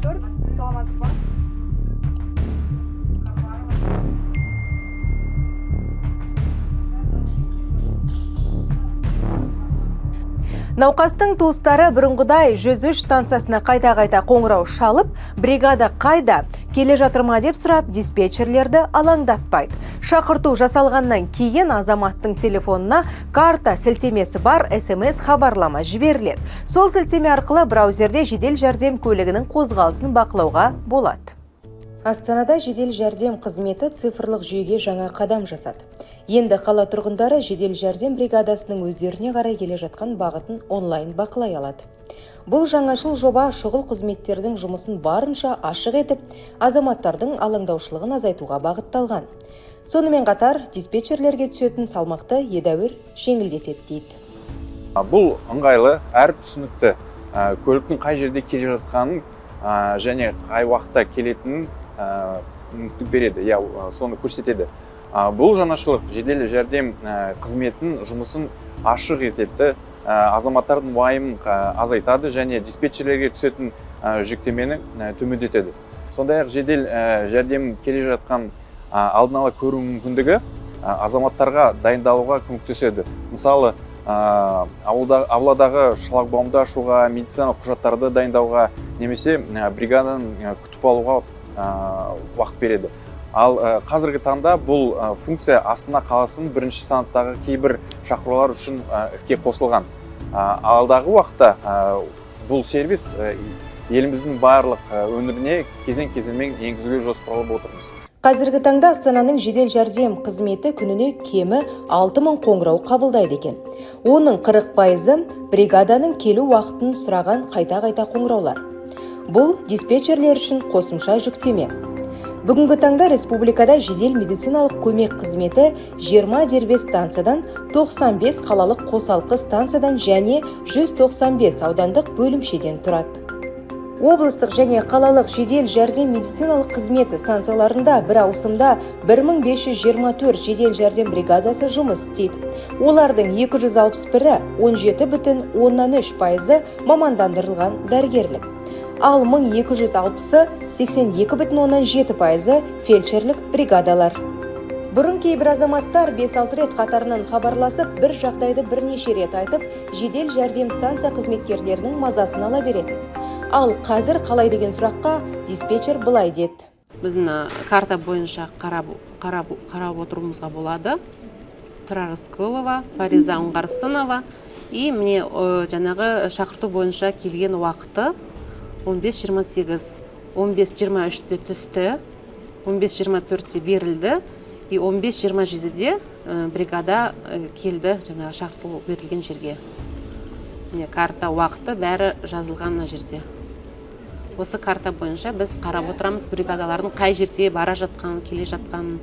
4, саламатсыз ба? Науқастың туыстары бұрынғыдай 103 станциясына қайта-қайта қоңырау шалып, бригада қайда, келе жатыр ма деп сұрап, диспетчерлерді алаңдатпайды. Шақырту жасалғаннан кейін азаматтың телефонына карта сілтемесі бар СМС хабарлама жіберіледі. Сол сілтеме арқылы браузерде жедел жәрдем көлігінің қозғалысын бақылауға болады. Астанада жедел жәрдем қызметі цифрлық жүйеге жаңа қадам жасады. Енді қала тұрғындары жедел жәрдем бригадасының өздеріне қарай келе жатқан бағытын онлайн бақылай алады. Бұл жаңашыл жоба шұғыл қызметтердің жұмысын барынша ашық етіп, азаматтардың алаңдаушылығын азайтуға бағытталған. Сонымен қатар диспетчерлерге түсетін салмақты едәуір жеңілдетеді дейді. Бұл ыңғайлы әрі түсінікті. Көліктің қай жерде келе жатқанын және қай уақытта келетінін мүмкіндік береді, иә, соны көрсетеді. Бұл жаңашылық жедел жәрдем қызметінің жұмысын ашық етеді, азаматтардың уайымын азайтады және диспетчерлерге түсетін жүктемені төмендетеді. Сондай-ақ жедел жәрдем келе жатқан алдын ала көру мүмкіндігі азаматтарға дайындалуға көмектеседі. Мысалы, ауладағы шлагбаумды ашуға, медициналық құжаттарды дайындауға немесе бригаданы күтіп алуға уақыт береді. Ал қазіргі таңда бұл функция Астана қаласының бірінші санаттағы кейбір шақырулар үшін іске қосылған. Алдағы уақытта бұл сервис еліміздің барлық өңіріне кезең-кезеңмен енгізуге жоспарлап отырмыз. Қазіргі таңда Астананың жедел жәрдем қызметі күніне кемі 6000 қоңырау қабылдайды екен. Оның 40%-ы бригаданың келу уақытын сұраған қайта-қайта қоңыраулар. Бұл диспетчерлер үшін қосымша жүктеме. Бүгінгі таңда республикада жедел медициналық көмек қызметі 20 дербес станциядан, 95 қалалық қосалқы станциядан және 195 аудандық бөлімшеден тұрады. Облыстық және қалалық жедел жәрдем медициналық қызметі станцияларында бір ауысымда 1524 жедел жәрдем бригадасы жұмыс істейді. Олардың 261-і, 17,3%-ы мамандандырылған дәрігерлік. Ал 1260-ы, 82,7%-ы фельдшерлік бригадалар. Бұрын кейбір азаматтар 5-6 рет қатарынан хабарласып, бір жағдайды бірнеше рет айтып, жедел жәрдем станция қызметкерлерінің мазасын ала беретін. Ал қазір қалай деген сұраққа диспетчер былай деді. Біз мына карта бойынша қарап отыруымызға болады. Тұрар Рысқұлова, Фариза Оңғарсынова и міне жаңағы шақырту бойынша келген уақыты 15.28, 15.23-те түсті, 15.24-те берілді и 15.27-де бригада келді жаңағы шақырту берілген жерге. Міне, карта уақыты бәрі жазылған мына жерде. Осы карта бойынша біз қарап отырамыз бригадалардың қай жерде бара жатқанын, келе жатқанын.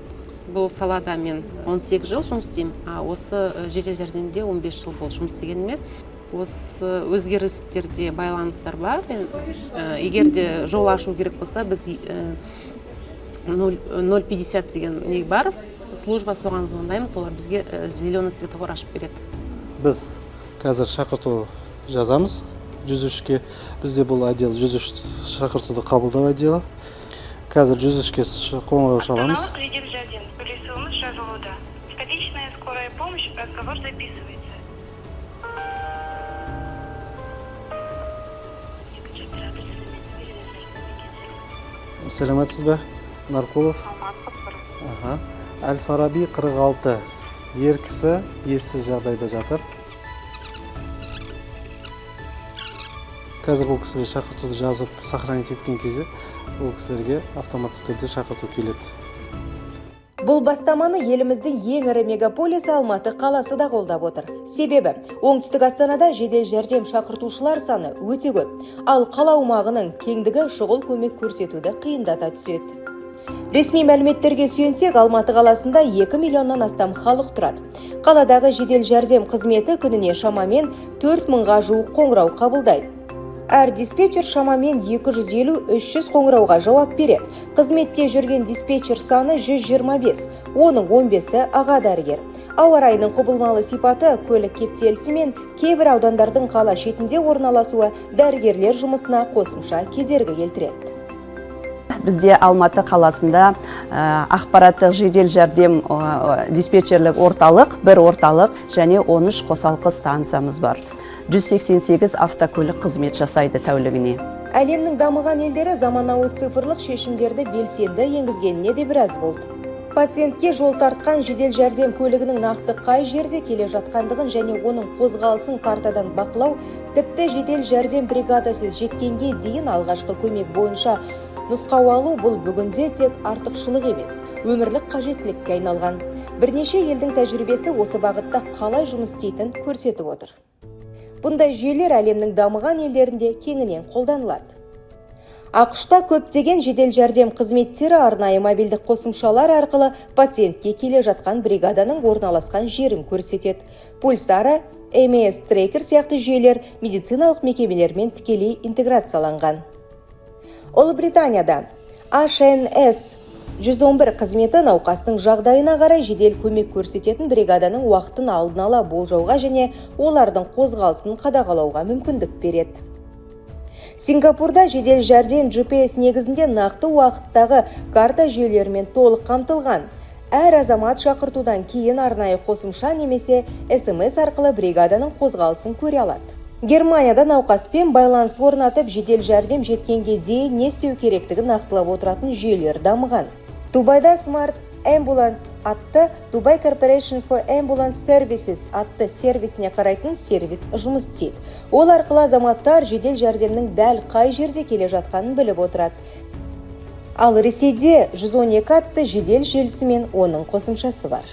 Бұл салада мен 18 жыл жұмыс істеймін, а осы жедел жәрдемде 15 жыл болды жұмыс істегеніме. Осы өзгерістерде байланыстар бар. Егер де жол ашу керек болса, біз 0,50 деген не бар, служба, соған звондаймыз, олар бізге зеленый светофор ашып береді. Біз қазір шақырту жазамыз 103-ке. Бізде бұл отдел 103 шақыртуды қабылдау отделі. Қазір 103-ке қоңырау шаламыз. Астаналық жедел жәрдем, сөйлесуіміз жазылуда. Столичная скорая помощь, разговор записывается. Екінші оператор. Сәлеметсіз бе, Нарқұлов. Аха. Әл Фараби 46, ер кісі ессіз жағдайда жатыр. Қазір бұл кісілер шақыртуды жазып, сохранить еткен кезде бұл кісілерге автоматты түрде шақырту келеді. Бұл бастаманы еліміздің ең ірі мегаполисі Алматы қаласы да қолдап отыр. Себебі оңтүстік Астанада жедел жәрдем шақыртушылар саны өте көп. Ал қала аумағының кеңдігі шұғыл көмек көрсетуді қиындата түседі. Ресми мәліметтерге сүйенсек, Алматы қаласында 2 миллионнан астам халық тұрады. Қаладағы жедел жәрдем қызметі күніне шамамен 4 мыңға жуық қоңырау қабылдайды. Әр диспетчер шамамен 250-300 қоңырауға жауап береді. Қызметте жүрген диспетчер саны 125, оның 15-і аға дәрігер. Ауа райының құбылмалы сипаты, көлік кептелісі мен кейбір аудандардың қала шетінде орналасуы дәрігерлер жұмысына қосымша кедергі келтіреді. Бізде Алматы қаласында ақпараттық жедел жәрдем диспетчерлік орталық, бір орталық және 13 қосалқы станциямыз бар. 188 автокөлік қызмет жасайды тәулігіне. Әлемнің дамыған елдері заманауи цифрлық шешімдерді белсенді енгізгеніне де біраз болды. Пациентке жол тартқан жедел жәрдем көлігінің нақты қай жерде келе жатқандығын және оның қозғалысын картадан бақылау, тіпті жедел жәрдем бригадасы жеткенге дейін алғашқы көмек бойынша нұсқау алу — бұл бүгінде тек артықшылық емес, өмірлік қажеттілікке айналған. Бірнеше елдің тәжірибесі осы бағытта қалай жұмыс істейтінін көрсетіп отыр. Бұндай жүйелер әлемнің дамыған елдерінде кеңінен қолданылады. АҚШ-та көптеген жедел жәрдем қызметтері арнайы мобильдік қосымшалар арқылы пациентке келе жатқан бригаданың орналасқан жерін көрсетеді. Pulsara, EMS Tracker сияқты жүйелер медициналық мекемелермен тікелей интеграцияланған. Ұлыбританияда HNS 111 қызметі науқастың жағдайына қарай жедел көмек көрсететін бригаданың уақытын алдын ала болжауға және олардың қозғалысын қадағалауға мүмкіндік береді. Сингапурда жедел жәрдем GPS негізінде нақты уақыттағы карта жүйелерімен толық қамтылған. Әр азамат шақыртудан кейін арнайы қосымша немесе СМС арқылы бригаданың қозғалысын көре алады. Германияда науқаспен байланыс орнатып, жедел жәрдем жеткенге дейін не істеу керектігін нақтылап отыратын жүйелер дамыған. Дубайда Smart Ambulance атты Dubai Corporation for Ambulance Services атты сервисіне қарайтын сервис жұмыс істейді. Ол арқылы азаматтар жедел жәрдемнің дәл қай жерде келе жатқанын біліп отырады. Ал Ресейде 112 атты жедел желісі мен оның қосымшасы бар.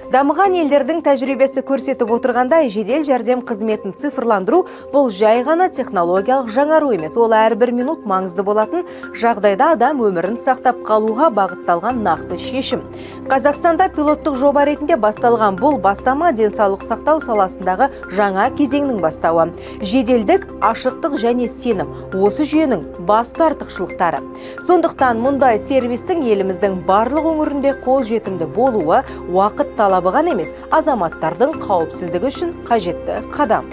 Дамыған елдердің тәжірибесі көрсетіп отырғандай, жедел жәрдем қызметін цифрландыру — бұл жай ғана технологиялық жаңару емес, ол әрбір минут маңызды болатын жағдайда адам өмірін сақтап қалуға бағытталған нақты шешім. Қазақстанда пилоттық жоба ретінде басталған бұл бастама — денсаулық сақтау саласындағы жаңа кезеңнің бастауы. Жеделдік, ашықтық және сенім — осы жүйенің басты артықшылықтары. Сондықтан мұндай сервистің еліміздің барлық өңірінде қолжетімді болуы уақыт талабы ғана емес, азаматтардың қауіпсіздігі үшін қажетті қадам.